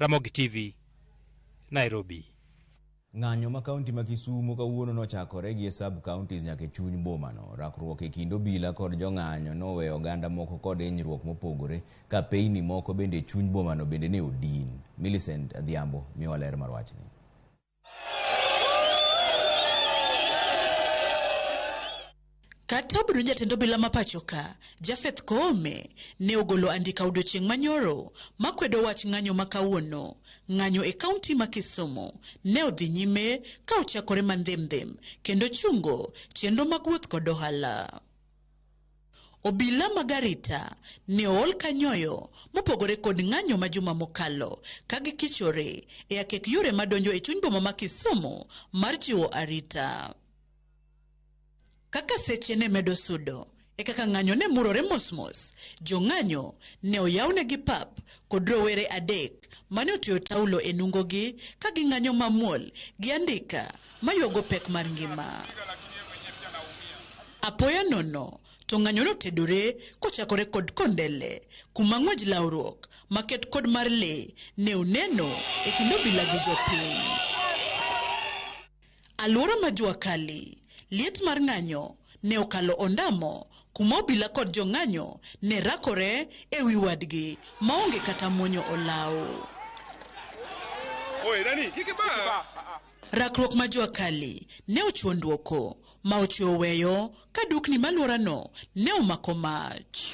Ramogi TV, Nairobi. Ng'anyo ma kaunti ma Kisumu kawuono nochakore gi e sub counties nyaka e chuny bomano. Rakruok e kind obila kod jong'anyo noweyo oganda moko kod hinyruok mopogore ka peyni moko bende e chuny bomano bende ne odin. Millicent Adhiambo miyowa ler mar wachni. Kata obedo ni jatend obila ma pacho ka, Japheth Koome, ne ogolo andika odiochieng' manyoro makwedo wach ng'anyo ma kawuono, ng'anyo e kaunti ma Kisumu ne odhi nyime ka ochakore mandhemdhem kendo chungo chenro mag wuoth kod ohala. Obila mag arita ne ool kanyoyo mopogore kod ng'anyo ma juma mokalo ka gikichore e akek yore madonjo e chuny boma ma Kisumu mar jiwo arita. Kaka seche ne medo sudo, e kaka ng'anyo ne murore mos mos. Jong'anyo ne oyawnegi pap kod rowere adek mane otweyo taulo e nungogi ka ging'anyo mamuol gi andika maywago pek mar ngima. Apoya nono to ng'anyo notedore kochakore kod Kondele, kuma ng'wej lawruok maket kod mar lee ne oneno e kind obila gi jopiny. Alwora ma jua kali, liet mar ng'anyo ne okalo ondamo kuma obila kod jong'anyo ne rakore e wi wadgi maonge kata muonyo olaw. Rakruok ma jua kali ne ochuo nduoko ma ochwe oweyo ka dukni malworano ne omako mach.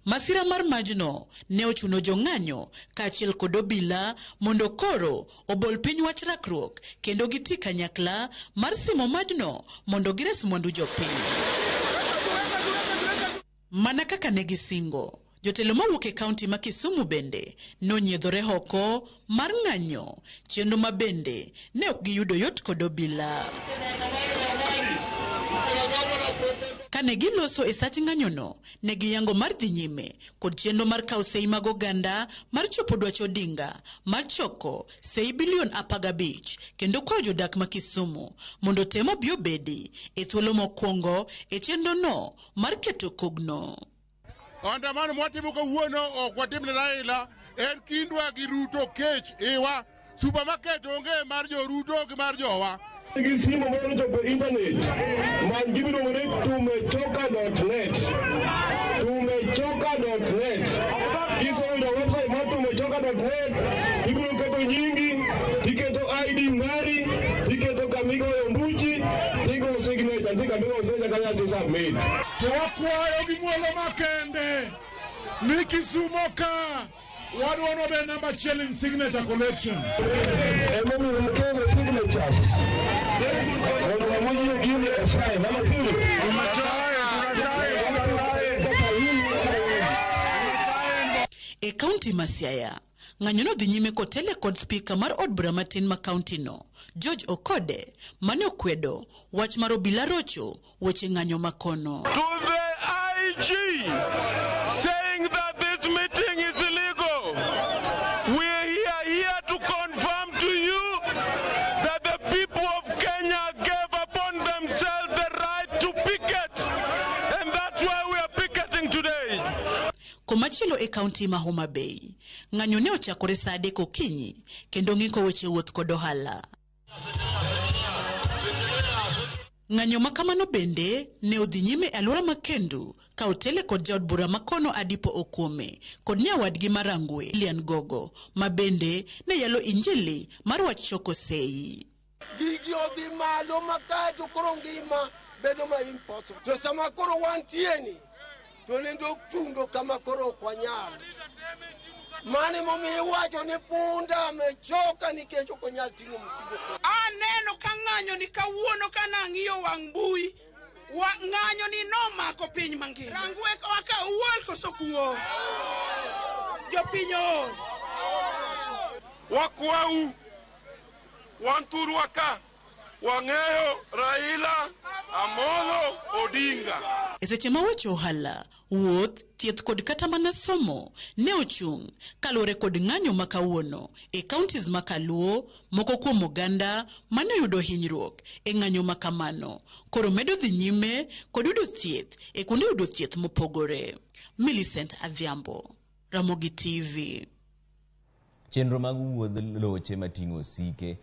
Masira mar majno ne ochuno jong'anyo kaachiel kod obila mondo koro obol piny wach rakruok kendo giti kanyakla mar simo majno mondo gires mwandu jopiny. Mana kaka ne gisingo, jotelo mawuok e kaunti ma Kisumu bende nonyiedhore oko mar ng'anyo, chenro ma bende ne ok giyudo yot kod obila. Kane giloso e sach ng'anyono, ne giyango mar dhi nyime kod chenro mar kawo sei mag oganda mar chopo dwach Odinga mar choko sei bilion 15 kendo kwayo jodak ma Kisumu mondo tem obi obedi e thuolo mokwongo e chenrono mar keto kogno. Andamano mwatimo kawuono ok watim ne Raila, en kindwa gi Ruto kech iwa. Supermarket onge mar jo Ruto gi mar jowa. Gi simu moro chopo e internet, many gimiluongo ni tumechoka.net. Tumechoka.net. Kiseyudo website mar tumechoka.net, ibiro keto nyingi, tiketo ID mari, tiketo kamigoyo ombuchi, tigo signature, nitie kamigoyo signature kanyo to submit. To wakwayo gi muolo makende ni Kisumo ka wadwa nobed namba achiel in signature collection. Emomiyo wakelo signatures mondo wamuyie gini e sign, ama sivyo? E kaunti ma Siaya, ng'anyo nodhi nyime kotele kod spika mar od bura matin ma kaunti no, George Okode, mane okwedo wach mar obila rocho weche ng'anyo makono. To the IG saying that this meeting is illegal, we are here to confirm to you that the people of Kenya gave upon themselves the right to picket, and that's why we are picketing today. Komachielo e kaunti ma Homa Bay, ng'anyo ne ochakore saa 3 okinyi kendo ng'iko weche wuoth kod ohala. Ng'anyo ma kamano bende ne odhi nyime e alwora ma Kendu ka otele kod jaod bura makono Adipo Okuome kod nyawadgi ma Rangwe Lilian Gogo ma bende ne yalo injili mar wach choko sei. Gigi odhi malo ma kae to koro ngima bedo ma impossible. To sama koro wantie ni to nindo chundo kama koro ok wanyal. Mano emomiyo iwacho ni punda amechoka nikech ok onyal ting'o mzigo. Aneno ka ng'anyo ni kawuono ka nang'iyo wang' mbui, ng'anyo ni nomako piny mangima. Rangwe waka uol koso kuo? Jopiny ool. Wakwau, wan thurwa ka, wang'eyo Raila Amolo Odinga. E seche ma weche ohala, wuoth, thieth kod kata mana somo ne ochung' kaluwore kod ng'anyo ma kawuono e counties ma Kaluo, moko kuom oganda mane oyudo hinyruok e ng'anyo ma kamano koro medo dhi nyime kod yudo thieth e kuonde yudo thieth mopogore. Millicent Adhiambo, Ramogi TV. Chenro mag wuodh loche mating'o osike.